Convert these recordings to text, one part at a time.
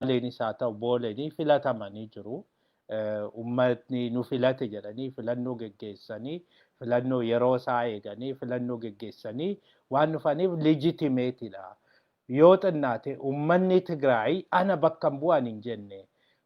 Maqaleenis haa ta'u Booleenii filatamanii jiru. Uummatni nu filate jedhanii filannoo geggeessanii, filannoo yeroo isaa eeganii filannoo geggeessanii waan dhufaniif legitimatedha. Yoo xinnaate uummanni Tigraay ana bakka hin bu'an hin jenne.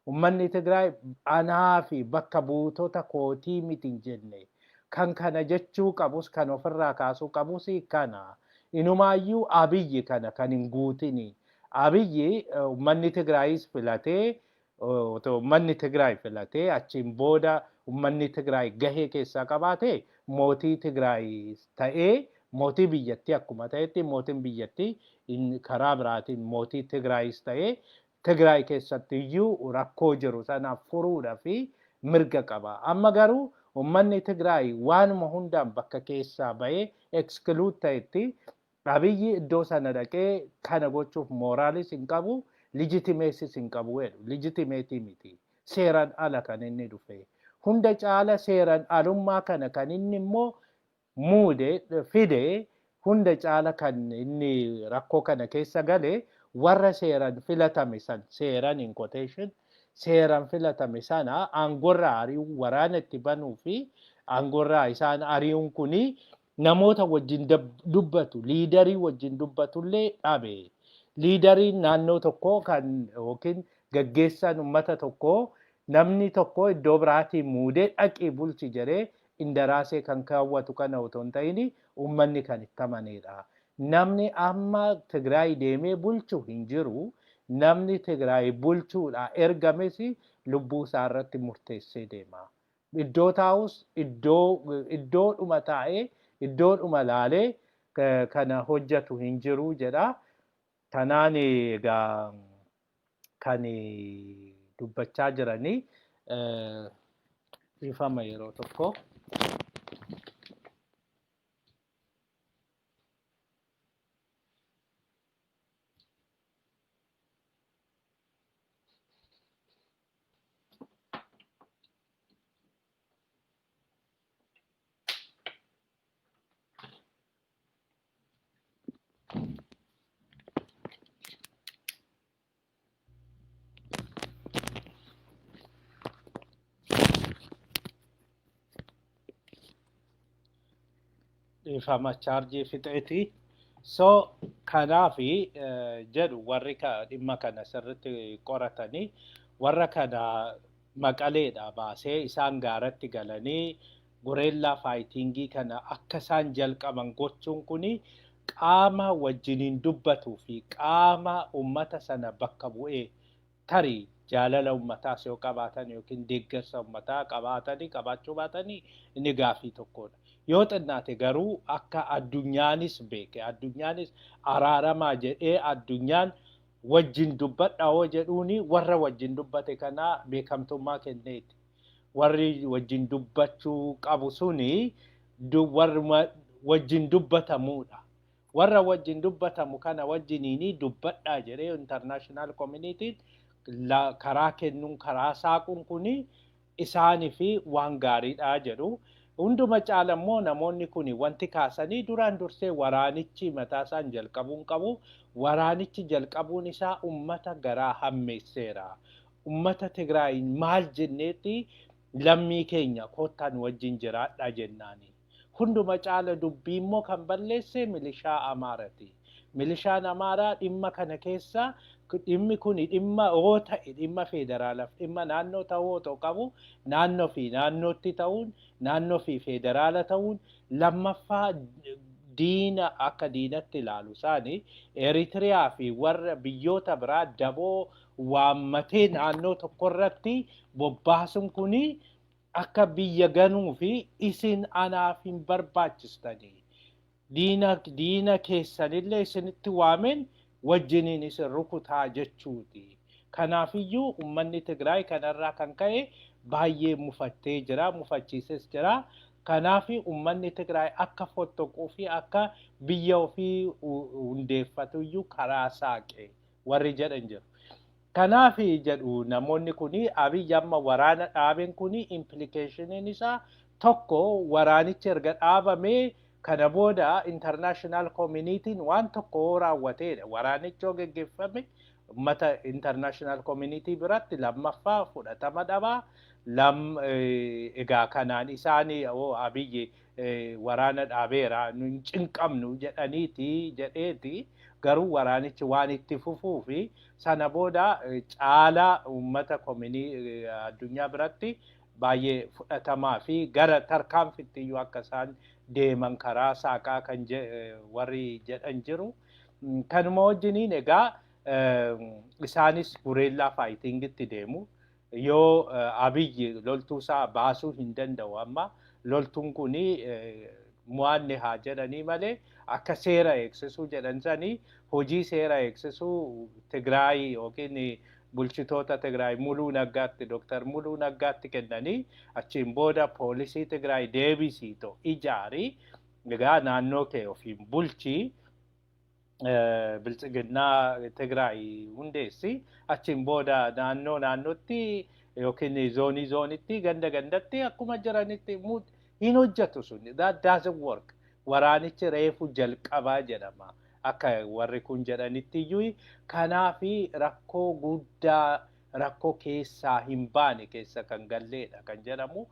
Uummanni Tigraay anaa fi bakka buutota kootii miti hin jenne. Kan kana jechuu qabus, kan ofirraa kaasuu qabus kana. Inumaayyuu Abiyyi kana kan hin guutini. Abiyyi uummanni Tigraayis filatee, otoo uummanni Tigraay filatee, achiin booda uummanni Tigraay gahee keessaa qabaate, mootii Tigraay ta'ee mootii biyyattii akkuma ta'etti, mootiin biyyattii karaa biraatiin mootii Tigraayis ta'ee Tigraay keessatti iyyuu rakkoo jiru sana furuudhaa fi mirga qaba. Amma garuu uummanni Tigraay waanuma hundaan bakka keessaa bahee exclude ta'etti, Abiyyi iddoo sana dhaqee kana gochuuf moralis hin qabu, legitimacyis hin qabu jedhu. Legitimate miti. Seeraan ala kan inni dhufe. Hunda caala seeraan alummaa kana kan inni immoo muude fide, hunda caala kan inni rakkoo kana keessa gale, warra seeraan filatame san, seeraan in quotation, seeraan filatame sana aangorraa ari'uu, waraana itti banuu fi aangorraa isaan ari'uun kuni namoota wajjin dubbatu, leaderii wajjin dubbatullee dhabe. Leaderiin naannoo tokkoo kan yookiin gaggeessaan uummata tokkoo namni tokko iddoo biraatii muudee dhaqii bulchi jedhee indaraasee kan kaawwatu kana otoo hin ta'in, uummanni kan itti amanedha. Namni amma Tigraay deemee bulchu hin jiru. Namni Tigraay bulchuudha ergames lubbuu isaa irratti murteessee deema. Iddoo taa'us iddoodhuma taa'ee, iddoodhuma laalee kana hojjetu hin jiru jedha. Kanaan egaa kan dubbachaa jiranii ifama yeroo tokko. Ifama, chaarjii fixeeti. So kanaafi jedhu warri dhimma kana sirriitti qoratanii, warra kana Maqaleedha baasee isaan gaaratti galanii guerrilla fightingii kana akka isaan jalqaban gochuun kuni qaama wajjiniin dubbatuu fi qaama ummata sana bakka bu'ee, tarii jaalala ummataas yoo qabaatan yookiin deeggarsa ummataa qabaatanii qabaachuu baatanii inni gaafii tokkodha. Yoo xinnaate garuu akka addunyaanis beeke, addunyaanis araaramaa jedhee, addunyaan wajjin dubbadha hoo jedhuuni, warra wajjin dubbate kana beekamtummaa kenneeti. Warri wajjin dubbachuu qabu suni warruma wajjin dubbatamuudha. Warra wajjin dubbatamu kana wajjiniini dubbadhaa jedhee international community karaa kennuun, karaa saaquun kuni isaanii fi waan gaariidha jedhu. Hunduma caala immoo namoonni kun wanti kaasanii duraan dursee waraanichi mataa isaan jalqabuun qabu. Waraanichi jalqabuun isaa ummata garaa hammeesseera. Ummata Tigraay maal jenneetti lammii keenya kottaan wajjin jiraadha jennaani? Hunduma caala dubbii immoo kan balleesse milishaa Amaarati. Milishaan Amaaraa dhimma kana keessa, dhimmi kun dhimma yoo ta'e dhimma federaalaaf dhimma naannoo ta'uu otoo qabu, naannoo fi naannootti ta'uun, naannoo fi federaala ta'uun, lammaffaa diina akka diinatti ilaalu isaanii Eritiriyaa fi warra biyyoota biraa daboo waammatee naannoo tokkorratti bobbaasuun kuni akka biyya ganuu fi isin anaaf hin barbaachistanii. Diina keessanillee isinitti waameen wajjiniin isin rukutaa jechuuti. Kanaafiyyuu uummanni Tigraay kanarraa kan ka'e baay'ee mufattee jira, mufachiises jira. Kanaaf uummanni Tigraay akka fottoquu fi akka biyya ofii hundeeffatuyyuu karaa saaqe warri jedhan jiru. Kanaaf jedhu namoonni kuni, Abiyyi amma waraana dhaabeen kuni implicationiin isaa tokko, waraanichi erga dhaabamee kana booda international communityn waan tokko yoo raawwateedha. Waraanichi yoo geggeeffame Uummata international community biratti lammaffaa fudhatama dhabaa. Egaa kanaan isaanii Abiyyi waraana dhaabeera, nu hin cinqabnu jedhaniiti jedheeti, garuu waraanichi waan itti fufuu fi sana booda caalaa uummata community addunyaa biratti baay'ee fudhatamaa fi gara tarkaanfitti iyyuu akka isaan deeman karaa saaqaa kan warri jedhan jiru. Kanuma wajjiniin egaa isaanis guerrilla fightingitti deemu. Yoo Abiyyi loltuu isaa baasuu hin danda'u, amma loltuun kuni mo'anne haa jedhanii malee, akka seera eegsisuu jedhan sanii hojii seera eegsisuu Tigraay yookiin bulchitoota Tigraay Muluu Naggaatti, Dooktar Muluu Naggaatti kennanii, achiin booda poolisii Tigraay deebisiito ijaarii, egaa naannoo kee ofiin bulchii, Biltsiginnaa Tigraay hundeessi, achiin booda naannoo naannootti yookiin zoonii zoonitti, ganda gandatti akkuma jiranitti hin hojjetu sun. That doesn't work. Waraanichi reefu jalqabaa jedhama akka warri kun jedhanitti iyyuu. Kanaafi rakkoo guddaa, rakkoo keessaa hin baane keessa kan galleedha kan jedhamu.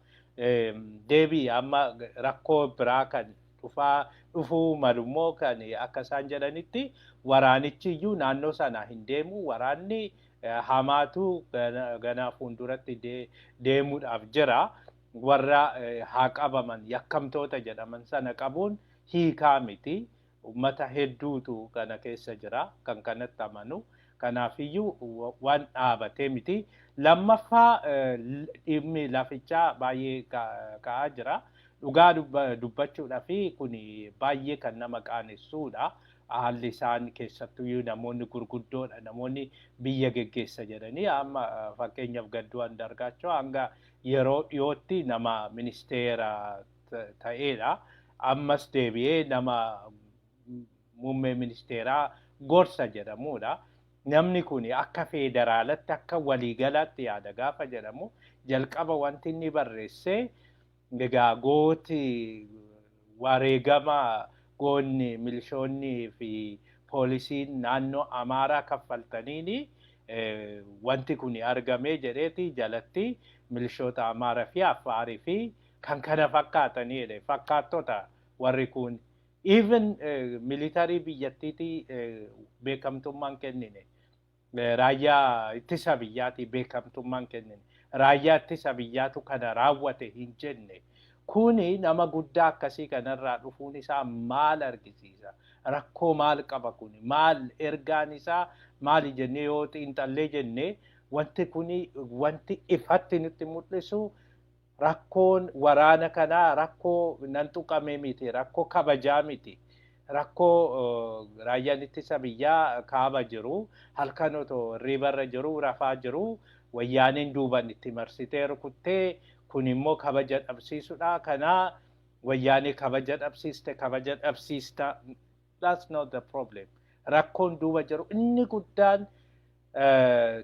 Deebii amma rakkoo biraa kan dhufaa dhufuu malummoo kan akka isaan jedhanitti waraanichi iyyuu naannoo sana hin deemu. Waraanni hamaatu ganaa fuulduratti deemuudhaaf jira. Warra haa qabaman, yakkamtoota jedhaman sana qabuun hiikaa miti. Ummata hedduutu kana keessa jira kan kanatti amanu. Kanaafiyyuu waan dhaabatee miti. Lammaffaa, dhimmi lafichaa baay'ee ka'aa jira. Dhugaa dubbachuudhaa fi kun baay'ee kan nama qaanessuudha. Haalli isaan keessattuyyuu namoonni gurguddoodha, namoonni biyya geggeessa jedhanii, amma fakkeenyaaf Gadduu Andargaachoo hanga yeroo dhiyootti nama ministeera ta'eedha. Ammas deebi'ee nama muummee ministeeraa gorsa jedhamudha. Namni kun akka feederaalatti, akka waliigalaatti yaada gaafa jedhamu, jalqaba wanti inni barreessee egaa gooti wareegama goonni milishoonni fi poolisiin naannoo Amaaraa kaffaltaniini wanti kun argamee jedheeti, jalatti milishoota Amaaraa fi Affaarii fi kan kana fakkaatanii jedhe. Fakkaattota warri kun even military biyyattiitii beekamtummaan kennine. Raayyaa ittisa biyyaatii beekamtummaan kennine. Raayyaa ittisa biyyaatu kana raawwate hin jenne. Kuni nama guddaa akkasii kanarraa dhufuun isaa maal argisiisa? Rakkoo maal qaba kuni? Maal ergaan isaa maali jennee yoo xiinxallee jennee, wanti kuni wanti ifatti nutti mul'isu rakkoon waraana kanaa rakkoo nan tuqame miti, rakkoo kabajaa miti. Rakkoo raayyaan ittisa biyyaa kaaba jiru, halkan otoo hirriibarra jiru, rafaa jiru, wayyaaniin duuban itti marsitee rukuttee, kun immoo kabaja dhabsiisudha. Kanaa wayyaanee kabaja dhabsiiste, kabaja dhabsiista. That's not the problem. Rakkoon duuba jiru inni guddaan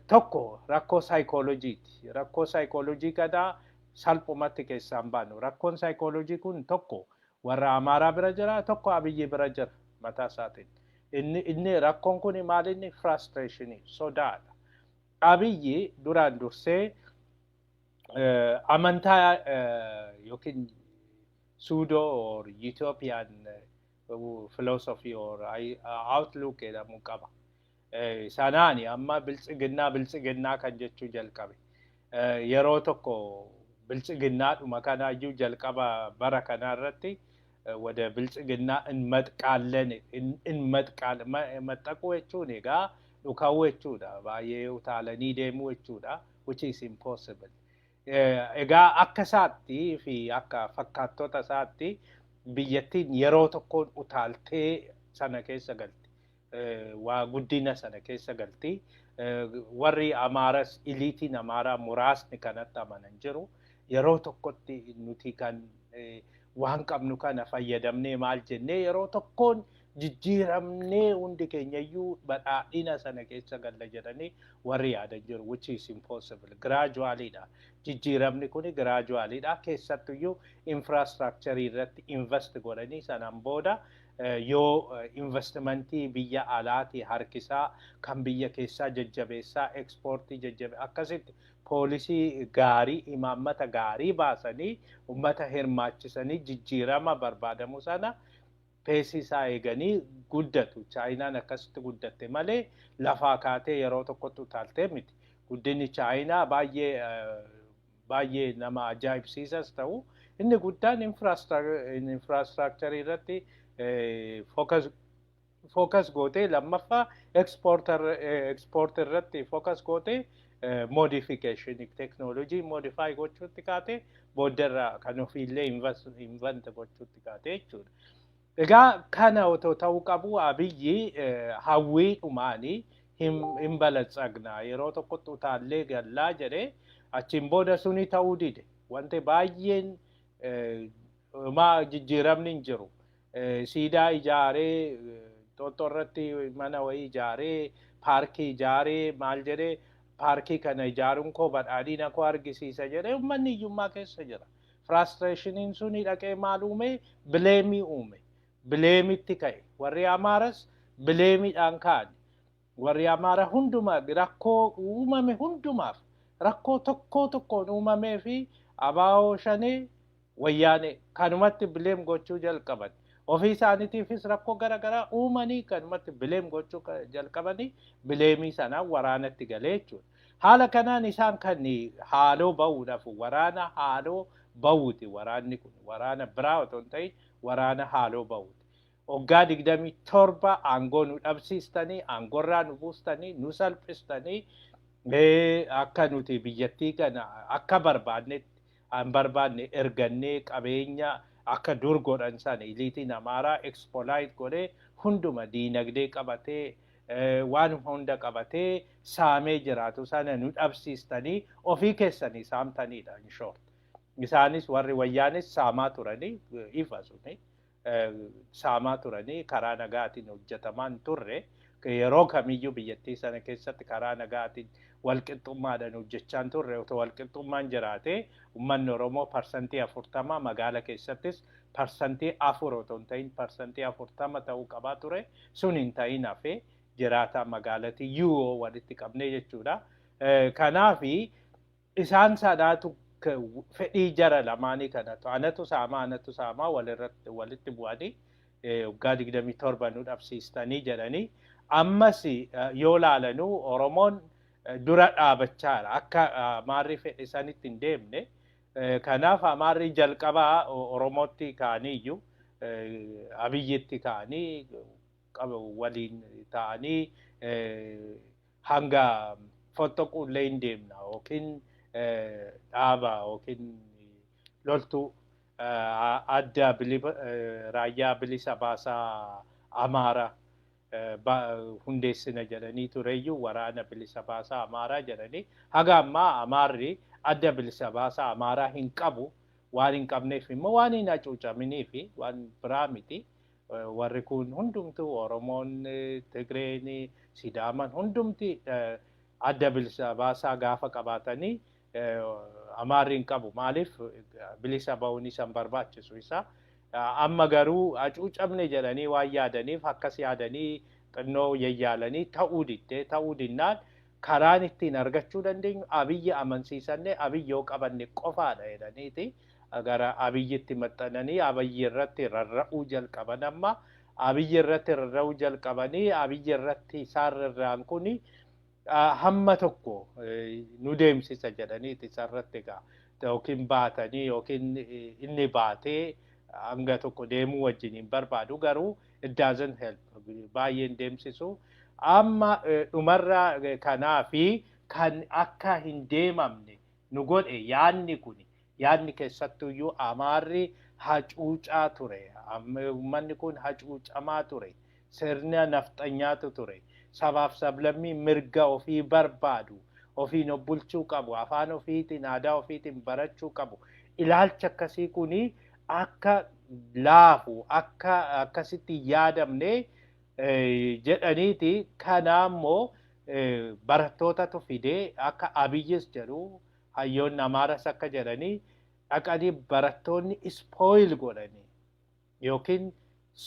tokko rakkoo saayikooloojiiti. Rakkoo saayikooloojii kanaa salphumatti keessaan baanu. Rakkoon saayikooloojii kun tokko warra Amaaraa bira jira, tokko Abiyyi bira jira mataa isaatiin. Inni rakkoon kun maal inni? Frustration, sodaadha. Abiyyi duraan dursee amantaa yookiin pseudo or utopian philosophy or outlook jedhamu qaba. Sanaani amma Biltsiginnaa Biltsiginnaa kan jechuu jalqabe. Yeroo tokko Biltsiginnaadhuma kanaayyuu jalqaba bara kanaa irratti ወደ ብልጽግና እንመጥቃለን እንመጥቃለን። Maxxaquu jechuun egaa dhuka'uu jechuudha, baay'ee utaalanii deemuu jechuudha, which is impossible. Egaa akka isaatti fi akka fakkaattota isaatti biyyattiin yeroo tokkoon utaaltee sana keessa galti. Waa guddina sana keessa galti. Warri Amaaras, eliitiin Amaaraa muraasni kanatti amanan jiru. Yeroo tokkotti nuti kan waan qabnu kana fayyadamnee maal jennee yeroo tokkoon jijjiiramnee hundi keenyayyuu badhaadhina sana keessa galla jedhanii warri yaadan jiru, which is impossible. Gradualidha. Jijjiiramni kun gradualidha. Keessattuyyuu infrastructure irratti invest godhanii sanaan booda Yoo investimentii biyya alaatii harkisaa, kan biyya keessaa jajjabeessaa, ekspoortii jajjabe, akkasitti policy gaarii, imaammata gaarii baasanii, ummata hirmaachisanii, jijjiirama barbaadamu sana pace isaa eeganii guddatu. Chaayinaan akkasitti guddatte malee lafaa kaatee yeroo tokkotti utaaltee miti. Guddinni Chaayinaa baay'ee baay'ee nama ajaa'ibsiisas ta'u, inni guddaan infrastructure irratti focus gootee, lammaffaa export irratti focus gootee, modification teknoolojii modify gochuutti kaatee, booddarra kan ofiillee invent gochuutti kaatee jechuudha. Egaa kana otoo ta'uu qabu, Abiyyi hawwiidhumaanii hin balatsagna, yeroo tokkotti utaallee gallaa jedhee, achiin booda suni ta'uu dide. Wanti baay'een maa jijjiiramni hin jiru. Siidaa ijaaree, Inxooxxoo irratti mana wayii ijaaree, paarkii ijaaree, maal jedhee, paarkii kana ijaaruun koo badhaadhina koo argisiisa jedhee, uummanni hiyyummaa keessa jira. Frustrationiin suni dhaqee maal uume? Blame uume. Blameitti ka'e. Warri Amaaras blameiidhaan ka'an. Warri Amaara hunduma rakkoo uumame hundumaaf, rakkoo tokko tokkoon uumamee fi abaa'oo shanee wayyaanee kanumatti blame gochuu jalqaban. Ofii isaaniitiifis rakkoo garaagaraa uumanii kanumatti blame gochuu jalqabanii, blame sanaan waraanatti galee jechuudha. Haala kanaan isaan kan haaloo bahuudhaaf, waraana haaloo bahuuti, waraanni kun waraana biraa otoo hin ta'in waraana haaloo bahuuti. Waggaa 27 aangoo nu dhabsiistanii, aangoorraa nu buustanii, nu salphistanii, akka nuti biyyattii kana akka barbaannetti hin barbaanne ergannee, qabeenya akka dur godhan sana eliteiin Amaaraa exploit godhee, hunduma diinagdee qabatee, waan hunda qabatee saamee jiraatu sana nu dhabsiistanii, ofii keessanii saamtanidha in short. Isaanis warri wayyaanis saamaa turanii, ifa suni saamaa turanii, karaa nagaatiin hojjetamaa hin turre. Yeroo kamiyyuu biyyattii sana keessatti karaa nagaatiin walqixxummaadhaan hojjechaa hin turre. Otoo walqixxummaan jiraate, uummanni Oromoo 40%, magaala keessattis 4% otoo hin ta'in 40% ta'uu qabaa ture. Sun hin ta'in hafee jiraataa magaalatti yoo walitti qabnee jechuudha. Kanaafi isaan sanaatu fedhii jara lamaanii kanatu anatu saamaa, anatu saamaa, walirratti walitti bu'anii waggaa 27 nu dhabsiistanii jedhanii. Ammas yoo laalanuu Oromoon dura dhaabachaadha, akka Amaarri fedhe sanitti hin deemne. Kanaaf Amaarri jalqabaa Oromootti ka'aniiyyuu Abiyyitti ka'anii waliin ta'anii hanga fottoquullee hin deemna yookiin dhaaba yookiin loltuu adda raayyaa bilisa baasaa Amaaraa hundeessina jedhanii tureyyuu, waraana bilisa baasaa Amaaraa jedhanii. Haga ammaa Amaarri adda bilisa baasaa Amaaraa hin qabu. Waan hin qabneef immoo waan hin hacuucaminii fi waan biraa miti. Warri kun hundumtuu, Oromoon, Tigreen, Sidaaman hundumti adda bilisa baasaa gaafa qabaatanii, Amaarri hin qabu. Maaliif? Bilisa ba'uun isa hin barbaachisu isa. Amma garuu hacuucamne jedhanii waan yaadaniif, akkas yaadanii xinnoo yayyaalanii ta'uu diddee, ta'uu dinnaan karaan ittiin argachuu dandeenyu Abiyyi amansiisannee Abiyyi yoo qabanne qofaadha jedhaniiti gara Abiyyitti maxxananii Abiyyi irratti rarra'uu jalqaban. Amma Abiyyi irratti rarra'uu jalqabanii, Abiyyi irratti isaan rarra'an kuni hamma tokko nu deemsisa jedhaniiti isarratti egaa yookiin baatanii yookiin inni baatee hanga tokko deemuu wajjin hin barbaadu, garuu it doesn't help, baay'een deemsisu. Amma dhumarra kanaa fi kan akka hin deemamne nu godhe yaadni kun, yaadni keessattuyyuu Amaarri hacuucaa ture, uummanni kun hacuucamaa ture, sirna nafxanyaatu ture, sabaaf sablammii mirga ofii barbaadu, ofiin of bulchuu qabu, afaan ofiitiin, aadaa ofiitiin barachuu qabu, ilaalcha akkasii kuni akka laafu, akka akkasitti yaadamne jedhaniiti. Kanaa immoo barattootatu fidee, akka Abiyyis jedhu, hayyoonni Amaaras akka jedhanii, dhaqanii barattoonni spoil godhanii yookiin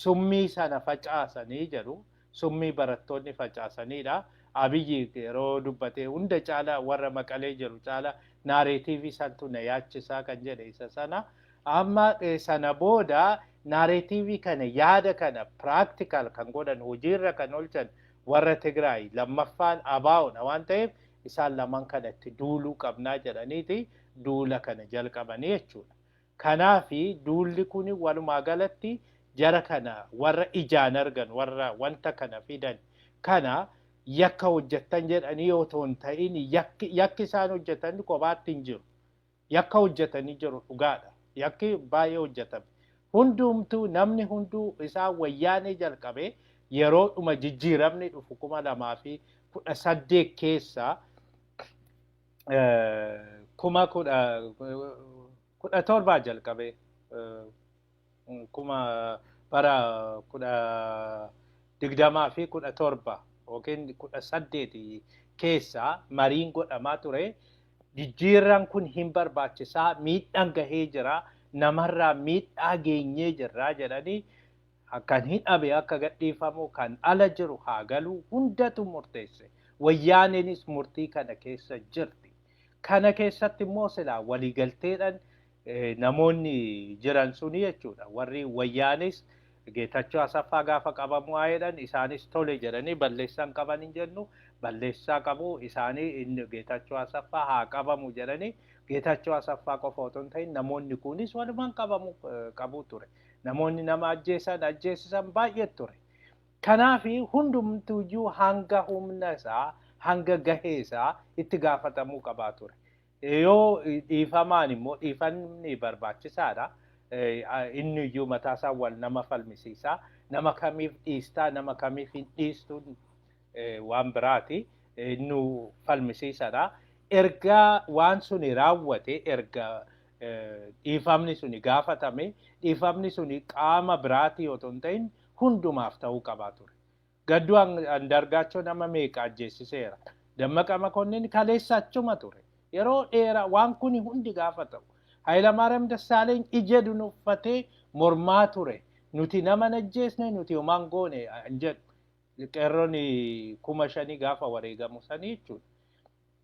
Summii sana facaasanii jedhu, summii barattoonni facaasanidha. Abiyyi yeroo dubbatee hunda caala warra Maqalee jiru caala narrative santu na yaachisaa kan jedhe isa sana. Amma sana booda narrative kana, yaada kana practical kan godhan, hojiirra kan oolchan warra Tigraay, lammaffaan ABO'dha waan ta'eef, isaan lamaan kanatti duuluu qabnaa jedhaniiti duula kana jalqabanii jechuudha. Kanaafi duulli kun walumaa galatti jara kana, warra ijaan argan, warra wanta kana fidan kana yakka hojjettan jedhanii otoo hin ta'in, yakki isaan hojjetan kophaatti hin jiru. Yakka hojjetanii jiru, dhugaadha. Yakki baay'ee hojjetame. Hundumtuu, namni hunduu isaan Wayyaanee jalqabee yeroo dhuma jijjiiramni dhufu 2018 keessa, 2017 jalqabee, kuma bara 2017 yookiin 18 keessa mariin godhamaa ture. Jijjiirran kun hin barbaachisaa, miidhaan gahee jira, namarraa miidhaa geenyee jirraa jedhanii, kan hidhame akka gadhiifamu, kan ala jiru haa galu, hundatu murteesse. Wayyaaneenis murtii kana keessa jirti. Kana keessatti immoo silaa waliigalteedhaan namoonni jiran suni jechuudha. Warri Wayyaanis Geetachoo Asaffaa gaafa qabamu waa'eedhaan isaanis tole jedhanii, balleessaan qaban hin jennu, balleessaa qabu isaanii, inni Geetachoo Asaffaa haa qabamu jedhanii, Geetachoo Asaffaa qofa otoo hin ta'in namoonni kunis walumaan qabamu qabu ture. Namoonni nama ajjeesan, ajjeesisan baay'ee ture. Kanaaf hundumtuyyuu hanga humna isaa, hanga gahee isaa itti gaafatamuu qabaa ture. Yoo dhiifamaan immoo dhiifamni barbaachisaadha. Inni iyyuu mataa isaa wal nama falmisiisa. Nama kamiif dhiistaa, nama kamiif hin dhiistuun waan biraati. Inni falmisiisadha. Erga waan suni raawwate, erga dhiifamni suni gaafatame, dhiifamni suni qaama biraatii otoo hin ta'in hundumaaf ta'uu qabaa ture. Gadduu Andargaachoo nama meeqa ajjeesiseera. Dammaqa Makonnin kaleessa achuma ture. Yeroo dheeraa waan kuni hundi gaafa ta'u. Hayilamaariyaam Dassaaleeny ija dunuuffatee mormaa ture. Nuti nama ajjeesne, nuti homaan goone hin jedhu. Qeerroon 5,000 gaafa wareegamu sanii jechuudha.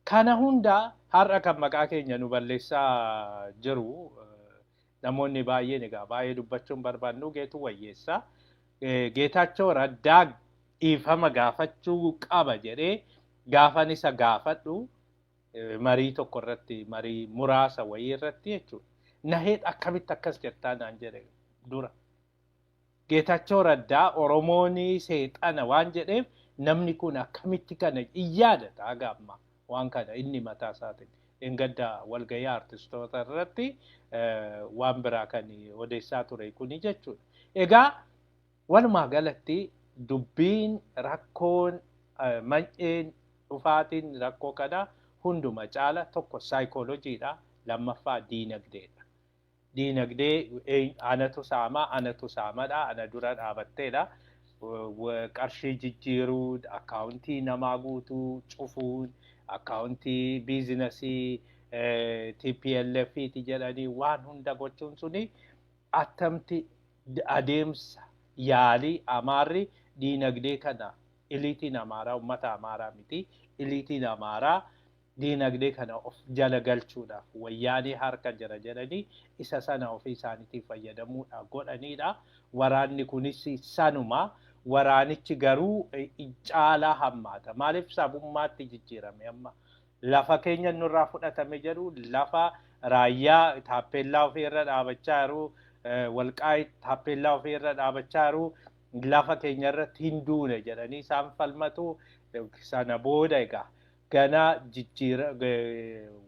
Kana hunda har'a kan maqaa keenya nu balleessaa jiru namoonni baay'een, egaa baay'ee dubbachuun barbaannu, Geetu wayyeessa. Geetaachoo Raddaa dhiifama gaafachuu qaba jedhee gaafan isa gaafadhu marii tokko irratti, marii muraasa wayii irratti jechuudha. Nahee akkamitti akkas jettaa naan jedhe dura. Geetachoo Raddaa Oromoon seexana waan jedheef namni kun akkamitti kana in yaadata haga ammaa waan kana inni mataa isaatiin. Engadda walgahii artistoota irratti waan biraa kan odeessaa ture kuni jechuudha. Egaa walumaa galatti dubbiin rakkoon man'een dhufaatiin rakkoo kana hunduma caala tokko saayikooloojiidha, lammaffaa diinagdeedha. Diinagdee anatu saamaa, anatu saamadha, ana dura dhaabatteedha. Qarshii jijjiiruu, akkaawuntii namaa guutuu cufuun, akkaawuntii biizinasii TPLF ti jedhanii waan hunda gochuun suni attamti adeemsa yaalii Amaarri diinagdee kana, eliitiin Amaaraa, uummata Amaaraa miti, eliitiin Amaaraa diinagdee kana of jala galchuudhaaf Wayyaanee harka jira jedhanii isa sana ofii isaaniitiif fayyadamuudhaaf godhanidha. Waraanni kunis sanuma. Waraanichi garuu caalaa hammaata. Maaliif sabummaatti jijjiirame amma? Lafa keenya nurraa fudhatame jedhu, lafa Raayyaa taappellaa ofii irra dhaabachaa jiru, Walqaayit taappellaa ofii irra dhaabachaa jiru, lafa keenya irratti hin duune jedhanii isaan falmatu. Sana booda egaa gana jijjiira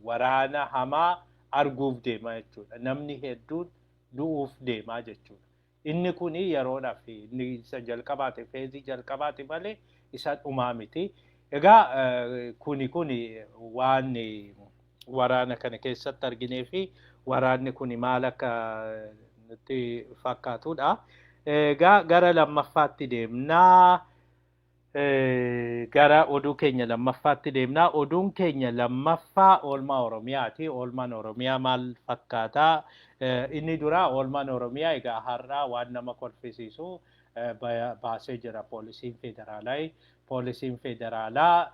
waraana hamaa arguuf deema jechuudha. Namni hedduun du'uuf deemaa jechuudha. Inni kun yeroodhaaf inni isa jalqabaate, feezii jalqabaate malee isa dhumaa miti. Egaa kuni waan waraana kana keessatti arginee fi waraanni kuni maal akka nutti fakkaatudha. Egaa gara lammaffaatti deemnaa. Gara oduu keenya lammaffaatti deemnaa. Oduun keenya lammaffaa oolmaa Oromiyaati. Oolmaan Oromiyaa maal fakkaataa? Inni dura oolmaan Oromiyaa egaa har'aa waan nama kolfisiisu baasee jira poolisiin federaalaa. Poolisiin federaalaa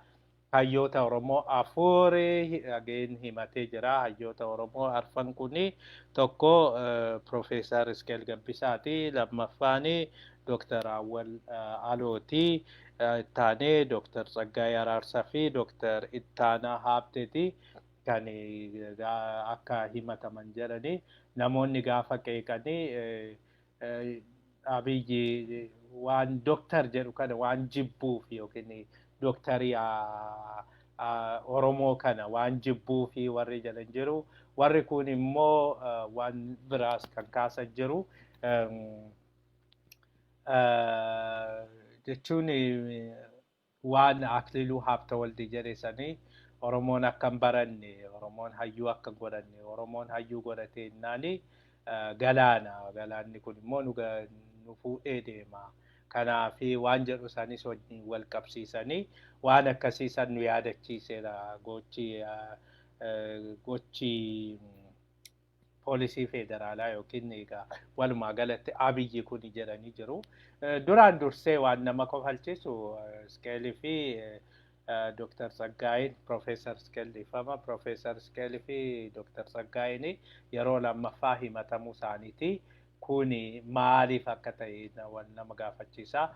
hayyoota Oromoo 4 ageen himatee jira. Hayyoota Oromoo arfan kuni tokko Profeesar Isqeel Gabbisaati. Lammaffaani Dr. Awwal Alooti. Ittaanee Dr. Tsaggaayee Araarsaa fi Dr. Ittaanaa Haabteeti kan akka himataman jedhani. Namoonni gaafa qeeqanii Abiyyi waan doktar jedhu kana waan jibbuuf yookiin doktarii Oromoo kana waan jibbuu fi warri jedhan jiru. Warri kun immoo waan biraas kan kaasan jiru. Jechuun waan Akililuu Haabtawaldi jedhe sanii Oromoon akka hin baranne, Oromoon hayyuu akka hin godhanne, Oromoon hayyuu godhatee jennaani galaana. Galaanni kun immoo nu fuudhee deema. Kanaaf waan jedhu isanis wajjin wal qabsiisanii waan akkasii san nu yaadachiiseera gochi poolisii federaalaa yookiin egaa walumaa galatti Abiyyi kun jedhanii jiru. Duraan dursee waan nama kofalchiisu Isqeelii fi Dr. Tsaggaayeen, Profeesar Isqeel dhiifama, Profeesar Isqeelii fi Dr. Tsaggaayeen yeroo lammaffaa himatamuu isaaniiti. Kuni maaliif akka ta'e nama gaafachiisa.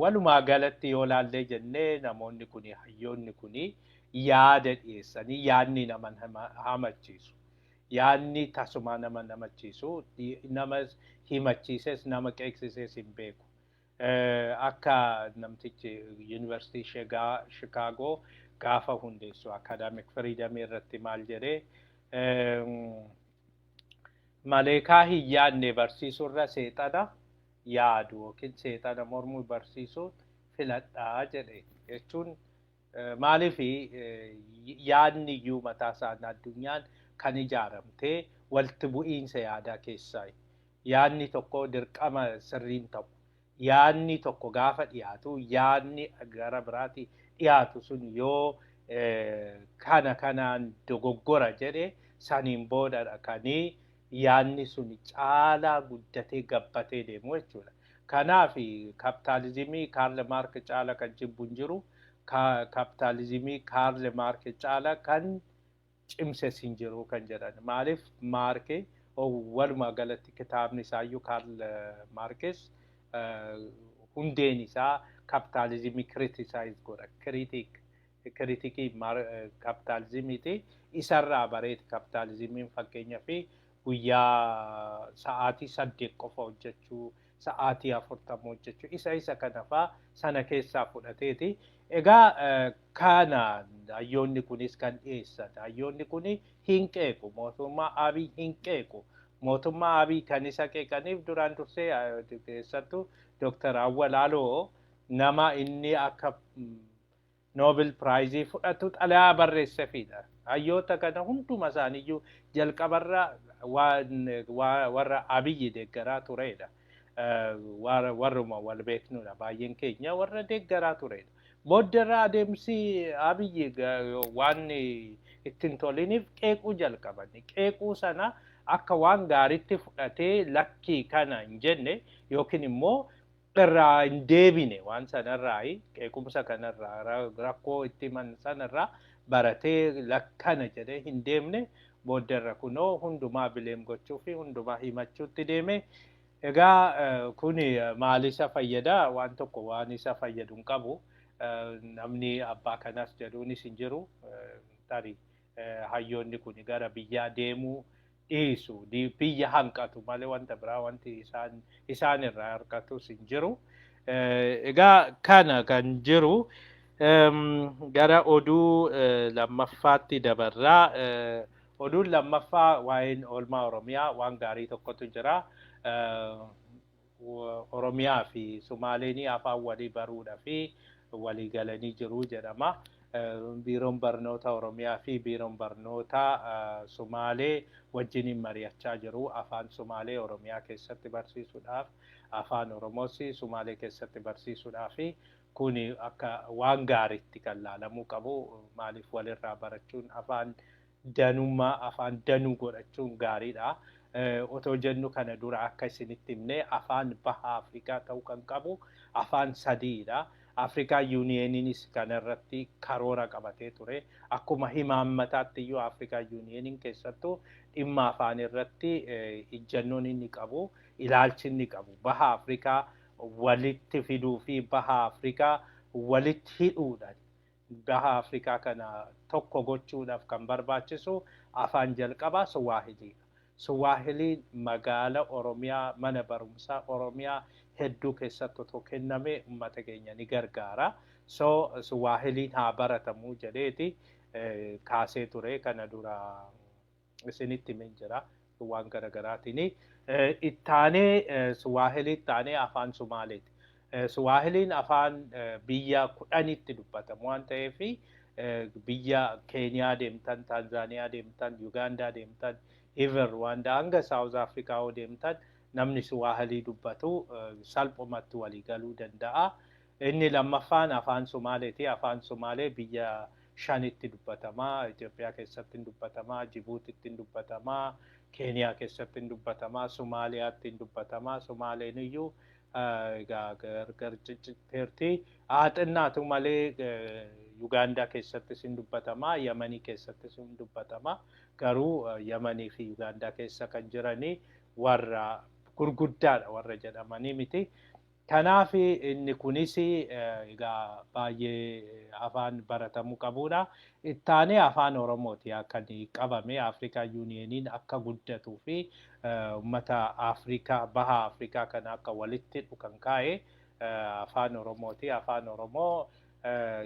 Walumaa galatti yoo laallee jennee namoonni kuni hayyoonni kuni yaada dhiyeessanii yaadni nama hamachiisu. Yaadni tasuma nama namachiisu, nama himachiises nama qeeqsises hin beeku. Akka namtichi Yuunivarsiitii Shikaagoo gaafa hundeessu academic freedom irratti maal jedhee, maleekaa hin yaadne barsiisurra seexana yaadu yookiin seexana mormuu barsiisuu filadhaa jedhe jechuun maaliif yaadni iyyuu mataa isaan addunyaan kan ijaaramtee walitti bu'iinsa yaadaa keessaa. Yaadni tokko dirqama sirriin ta'u. Yaadni tokko gaafa dhiyaatu yaadni gara biraatti dhiyaatu sun yoo kana kanaan dogoggora jedhe saniin booda kanii yaadni sun caalaa guddatee gabbatee deemu jechuudha. Kanaaf kapitaalizimii Kaarl Maark caala kan jibbu hin jiru. Kapitaalizimii Kaarl Maark caala kan cimses hin jiru kan jedhan. Maaliif Maark walumaa galatti kitaabni isaayyuu Kaarl Maarkis hundeen isaa kapitaalizimii criticize godha. Kiritikii kapitaalizimiiti. Isarraa bareeti kapitaalizimiin fakkeenyaa fi guyyaa sa'aatii 8 qofa hojjechuu, sa'aatii 40 hojjechuu isa kana faa sana keessaa fudhateeti. Egaa kana hayyoonni kunis kan dhiyeessan. Hayyoonni kuni hin qeequ. Mootummaa Abiy hin qeequ. Mootummaa Abiy kan isa qeeqaniif duraan dursee keessattuu Dr. Awwal Aloo nama inni akka Nobel Prize fudhatu xalayaa barreesseefidha. Hayyoota kana hunduma isaaniiyyuu jalqabarra warra Abiyyi deeggaraa turedha. Warruma wal beeknudha. Baay'een keenya warra deeggaraa turedha. Booddarra adeemsi Abiyyi waan ittiin toliniif qeequu jalqaban. Qeequu sana akka waan gaariitti fudhatee lakkii kana hin jenne yookiin immoo irraa hin deebine waan sanarraa qeequmsa kanarraa rakkoo itti himan sanarraa baratee lakkana jedhee hin deemne booddarra kunoo hundumaa bileem gochuu fi hundumaa himachuutti deeme. Egaa kuni maal isa fayyada? Waan tokko waan isa fayyadu hin qabu. Namni abbaa kanas jedhuunis hin jiru. Tarii hayyoonni kun gara biyyaa deemuu dhiisu, biyya hanqatu malee wanta biraa wanti isaan irraa harkatus hin jiru. Egaa kana kan jiru gara oduu lammaffaatti dabarraa. Oduun lammaffaa waa'een oolmaa Oromiyaa waan gaarii tokkotu jira. Oromiyaa fi Sumaaleen afaan walii baruudhaa fi walii galanii jiru jedhama. Biiroon barnoota Oromiyaa fi biiroon barnoota Sumaalee wajjiniin mari'achaa jiru. Afaan Sumaalee Oromiyaa keessatti barsiisuudhaaf, afaan Oromoos Sumaalee keessatti barsiisuudhaaf Kuni akka waan gaariitti kan laalamuu qabu. Maaliif walirraa barachuun, afaan danummaa, afaan danuu godhachuun gaariidha. Otoo jennu kana dura akka isinitti himne, afaan baha Afrikaa ta'uu kan qabu afaan sadiidha. Afrikaa Yuuniyeeniinis kanarratti karoora qabatee ture. Akkuma himaammataatti iyyuu Afrikaa Yuuniyeeniin keessattuu dhimma afaan irratti ijjannoon inni qabu, ilaalchi inni qabu baha Afrikaa walitti fiduu fi baha Afrikaa walitti hidhuudhaan, baha Afrikaa kana tokko gochuudhaaf kan barbaachisu afaan jalqabaa Suwaahiliidha. Suwaahiliin magaala Oromiyaa, mana barumsaa Oromiyaa hedduu keessatti otoo kenname uummata keenya ni gargaara. So Suwaahiliin haa baratamuu jedheeti kaasee ture, kana dura isinitti himin jira waan garaagaraatiin. Ittaanee Suwaahilii, ittaanee afaan Sumaaleeti. Suwaahiliin afaan biyya 10tti dubbatamu waan ta'eef, biyya Keeniyaa deemtan, Taanzaaniyaa deemtan, Yugaandaa deemtan, even Rwaandaa hanga Saawuz Afrikaa yoo deemtan, namni Suwaahilii dubbatu salphumatti walii galuu danda'a. Inni lammaffaan afaan Sumaaleeti. Afaan Sumaalee biyya shanitti dubbatama. Itoophiyaa keessatti hin dubbatama, Jibuutitti hin dubbatama, Keeniyaa keessatti hin dubbatama, Somaaliyaatti hin dubbatama. Sumaaleen iyyuu egaa gargar ciccitteerti. Haa xinnaatu malee Yugaandaa keessattis hin dubbatama, Yamanii keessattis hin dubbatama. Garuu Yamanii fi Yugaandaa keessa kan jiranii warra gurguddaadha warra jedhamanii miti. Kanaaf inni kunis egaa baay'ee afaan baratamuu qabudha. Ittaanee afaan Oromooti kan qabame. Afrikaa Yuuniyeeniin akka guddatuu fi uummata Afrikaa, baha Afrikaa kana akka walitti hidhu kan kaa'e afaan Oromooti. Afaan Oromoo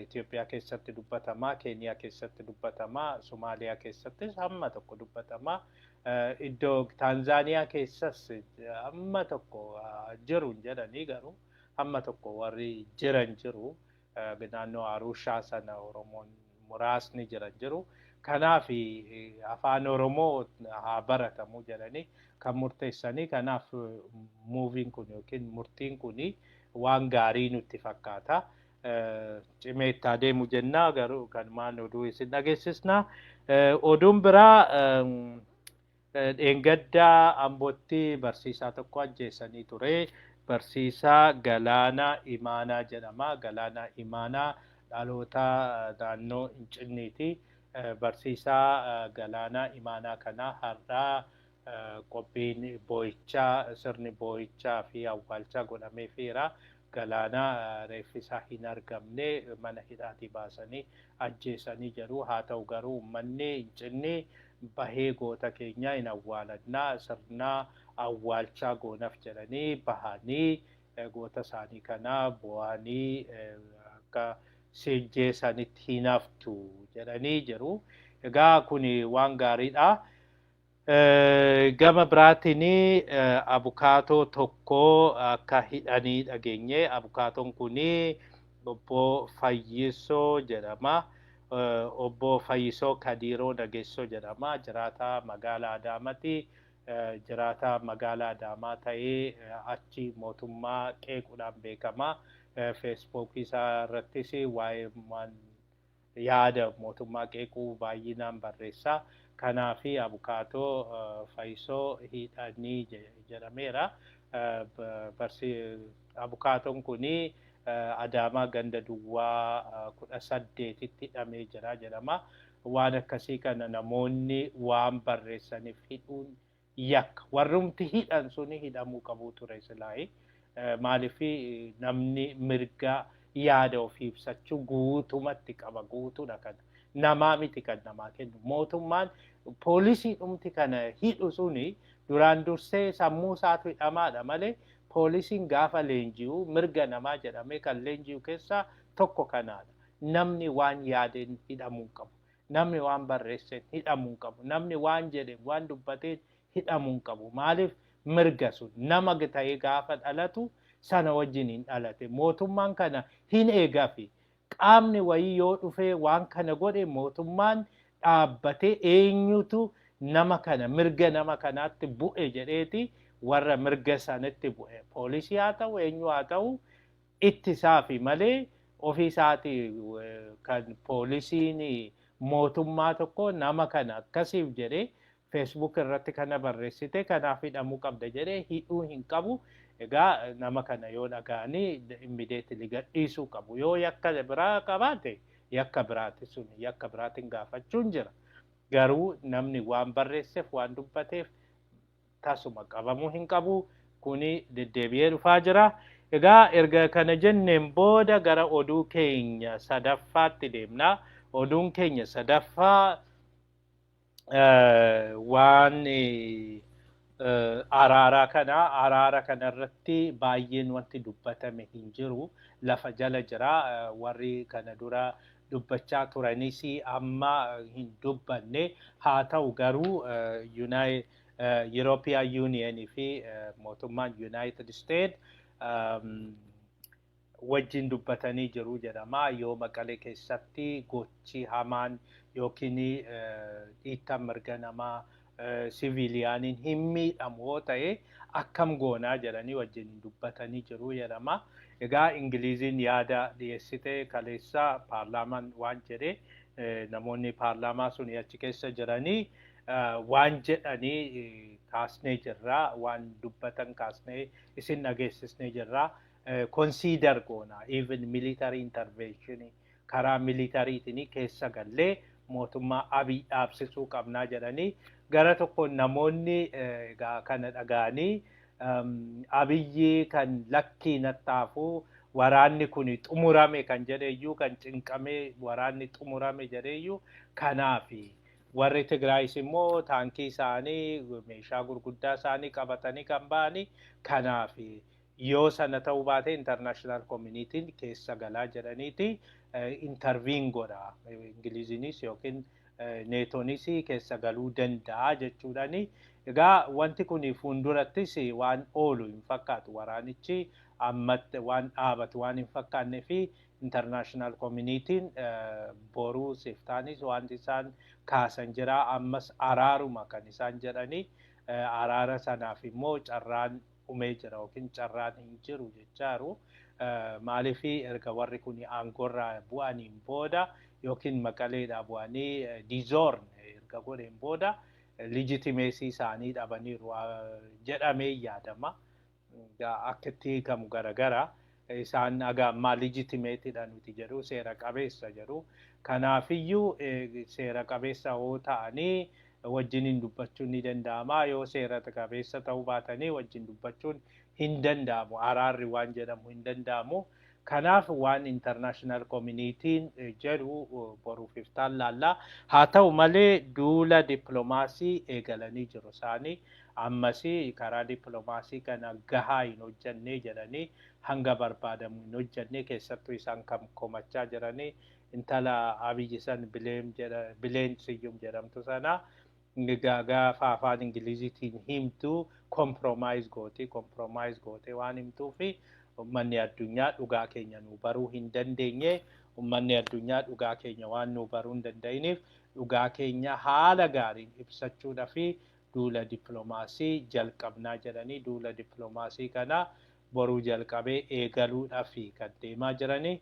Itoophiyaa keessatti dubbatama, Keeniyaa keessatti dubbatama, Somaaliyaa keessattis hamma tokko dubbatama. Iddoo Taanzaaniyaa keessas hamma tokko jiru hin jedhanii, garuu hamma tokko warri jiran jiru. Naannoo Arushaa sana Oromoon muraasni jiran jiru. Kanaaf afaan Oromoo haa baratamu jedhanii kan murteessanii. Kanaaf muuviin kun yookiin murtiin kun waan gaarii nutti fakkaata. Cimee itti adeemu jennaa, garuu kan maan oduu isin dhageessisna. Oduun biraa, dheengaddaa Ambootti barsiisaa tokko ajjeesanii ture. Barsiisaa Galaanaa Imaanaa jedhama. Galaanaa Imaanaa dhaloota naannoo Incinniiti. Barsiisaa Galaanaa Imaanaa kana har'aa qophiin boo'ichaa, sirni boo'ichaa fi awwaalchaa godhameefiira. Galaanaa reeffi isaa hin argamne, mana hidhaatii baasanii ajjeesanii jedhu. Haa ta'u garuu uummanni Incinni bahee goota keenya hin awwaalannaa, sirna awwaalchaa goonaf jedhanii bahanii goota isaanii kana bo'anii akka sijjeessanitti hin haftu jedhanii jiru. Egaa kun waan gaariidha. Gama biraatiin abukaatoo tokko akka hidhanii dhageenye. Abukaatoon kun obbo Fayyisoo jedhama. Obbo Fayyisoo Kadiiroo Nageessoo jedhama. Jiraataa magaalaa Adaamaati. Jiraataa magaalaa Adaamaa ta'ee achi mootummaa qeequudhaan beekama. Feesbuukii isaa irrattis waa'ee waan yaada mootummaa qeequu baay'inaan barreessa. Kanaaf abukaatoo Fayyisoo hidhanii jedhameera. Abukaatoon kun Adaamaa ganda duwwaa 18tti hidhamee jira jedhama. Waan akkasii kana namoonni waan barreessaniif hidhuun yakka. Warrumti hidhan suni hidhamuu qabu ture silaayi. Maaliif, namni mirga yaada ofii ibsachuu guutumatti qaba, guutuudha kana. Namaa miti kan namaa kennu. Mootummaan poolisii dhumti kana hidhu suni duraan dursee sammuu isaatu hidhamaadha malee, poolisiin gaafa leenji'u mirga namaa jedhamee kan leenji'u keessaa tokko kanaadha. Namni waan yaadeen hidhamuu hin qabu. Namni waan barreesseen hidhamuu hin qabu. Namni waan jedheen, waan dubbateen hidhamuu hin qabu. Maaliif, mirga sun nama ta'ee gaafa dhalatu sana wajjin hin dhalate. Mootummaan kana hin eegafi. Qaamni wayii yoo dhufee waan kana godhe, mootummaan dhaabbatee eenyutu nama kana mirga nama kanaatti bu'e jedheeti warra mirga sanatti bu'e. Poolisii haa ta'u, eenyu haa ta'u, ittisaafi malee. Ofii isaatii kan poolisiin mootummaa tokko nama kana akkasiif jedhee Facebook irratti kana barreessite kanaaf hidhamuu qabda jedhee hidhuu hin qabu. Egaa nama kana yoo dhaga'anii immediately gadhiisuu qabu. Yoo yakka biraa qabaate yakka biraati sun yakka biraatiin gaafachuun jira. Garuu namni waan barreesseef waan dubbateef tasuma qabamuu hin qabu. Kuni deddeebi'ee dhufaa jira. Egaa erga kana jenneen booda gara oduu keenya sadaffaatti deemna. Oduun keenya sadaffaa waan araaraa kana, araara kana irratti baay'een wanti dubbatame hin jiru. Lafa jala jira. Warri kana dura dubbachaa turanis amma hin dubbanne. Haa ta'u garuu European Union fi mootummaan United States wajjin dubbatanii jiru jedhama. Yoo Maqalee keessatti gochi hamaan yookiin dhiittaan mirga namaa siviiliyaaniin hin miidhamu yoo ta'e akkam goonaa jedhanii wajjin dubbatanii jiru jedhama. Egaa Ingiliziin yaada dhiyeessite kaleessa paarlaamaan waan jedhe, namoonni paarlaamaa sun achi keessa jiranii waan jedhanii kaasnee jirra, waan dubbatan kaasnee isin dhageessisnee jirra. Consider goona even military intervention, karaa militariitiin keessa gallee mootummaa Abiy dhaabsisuu qabnaa jedhanii. Gara tokko namoonni egaa kana dhaga'anii Abiyyi kan lakkii nattaafuu waraanni kun xumurame kan jedheeyyuu, kan cinqamee waraanni xumurame jedheeyyuu, kanaafi warri Tigraayis immoo taankii isaanii, meeshaa gurguddaa isaanii qabatanii kan ba'anii kanaafi, yoo sana ta'uu baate international communityn keessa galaa jedhaniiti intervene godha. Ingiliziinis yookiin Neetoonis keessa galuu danda'a jechuudhaani. Egaa wanti kun fuuldurattis waan oolu hin fakkaatu. Waraanichi ammatti waan dhaabatu waan hin fakkaannee fi international communityn boruu siftaanis wanti isaan kaasan jira. Ammas araaruma kan isaan jedhanii, araara sanaaf immoo carraan dhumee jira yookiin carraan hin jiru jechaaru. Maaliif erga warri kun aangoorraa bu'aniin booda yookiin Maqaleedhaa bu'anii dissolve erga godheen booda legitimacy isaanii dhabaniiru jedhamee yaadama. Akka itti hiikamu garagara. Isaan aga ammaa legitimatedha nuti jedhu, seera qabeessa jedhu. Kanaafiyyuu seera qabeessa yoo ta'anii wajjiniin dubbachuun ni danda'ama. Yoo seera qabeessa ta'uu baatanii wajjin dubbachuun hin danda'amu. Araarri waan jedhamu hin danda'amu. Kanaaf waan international communityn jedhu boruuf iftaan laallaa. Haa ta'u malee duula dippiloomaasii eegalanii jiru isaanii. Ammas karaa dippiloomaasii kana gahaa hin hojjannee jedhanii, hanga barbaadamu hin hojjannee, keessattuu isaan kan komachaa jiranii intala Abiyyi san Bileen Siyyum jedhamtu sana gaafa afaan Ingiliziitiin himtu compromise gooti, compromise gootee waan himtuu fi uummanni addunyaa dhugaa keenya nu baruu hin dandeenye. Uummanni addunyaa dhugaa keenya waan nu baruu hin danda'iniif dhugaa keenya haala gaariin ibsachuudhaa fi duula dippiloomaasii jalqabnaa jedhanii, duula dippiloomaasii kana boruu jalqabee eegaluudhaaf kan deemaa jiranii.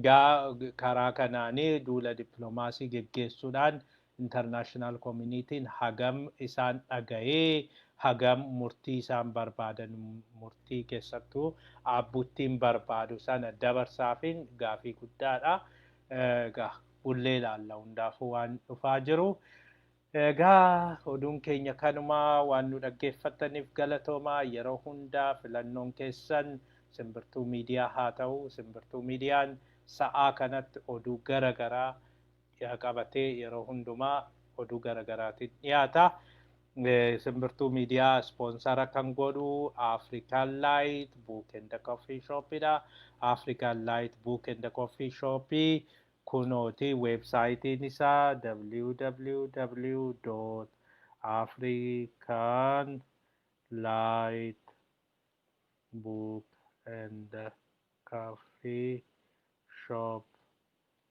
Gaa karaa kanaanii duula dippiloomaasii geggeessuudhaan international communityn hagam isaan dhaga'ee hagam murtii isaan barbaadan, murtii keessattuu abbuttiin barbaadu sana dabarsaafin gaafii guddaadha. Egaa bullee ilaalla, hundaafuu waan dhufaa jiru. Egaa oduun keenya kanumaa. Waan nu dhaggeeffattaniif galatoomaa. Yeroo hundaa filannoon keessan Simbirtuu Miidiyaa haa ta'u. Simbirtuu Miidiyaan sa'aa kanatti oduu gara garaa qabatee yeroo hundumaa oduu gara garaatiin dhiyaata. Simbirtuu Miidiyaa sponsor kan godhu African Light Book and Coffee Shopidha. African Light Book and Coffee Shopii kunooti weebsaayitiin isaa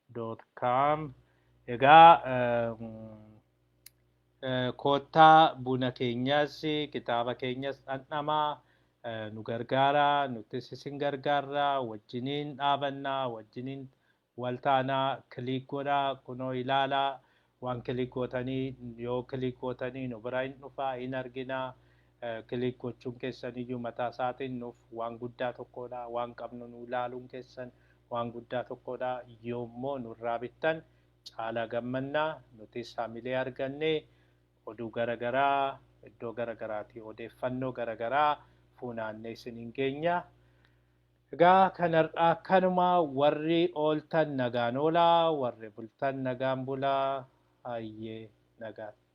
www.africanlightbookandcoffeeshop.com. Egaa koottaa buna keenyas kitaaba keenyas dhandhamaa. Nu gargaaraa, nutis isin gargaarraa, wajjiniin dhaabannaa, wajjiniin waltaanaa. Click godhaa, kunoo ilaalaa. Waan click gootanii, yoo click gootanii nu bira hin dhufaa, hin arginaa. Click gochuun keessan iyyuu mataa isaatiin nuuf waan guddaa tokkodha. Waan qabnu nu ilaaluun keessan waan guddaa tokkodha. Yoommoo nurraa bittan caalaa gammannaa. Nutis hamilee argannee oduu garagaraa iddoo garagaraatii odeeffannoo garagaraa funaannee isiniin geenya. Egaa kanarraa kanuma. Warri ooltan nagaan oolaa, warri bultan nagaan bulaa, hayyee, nagaatti.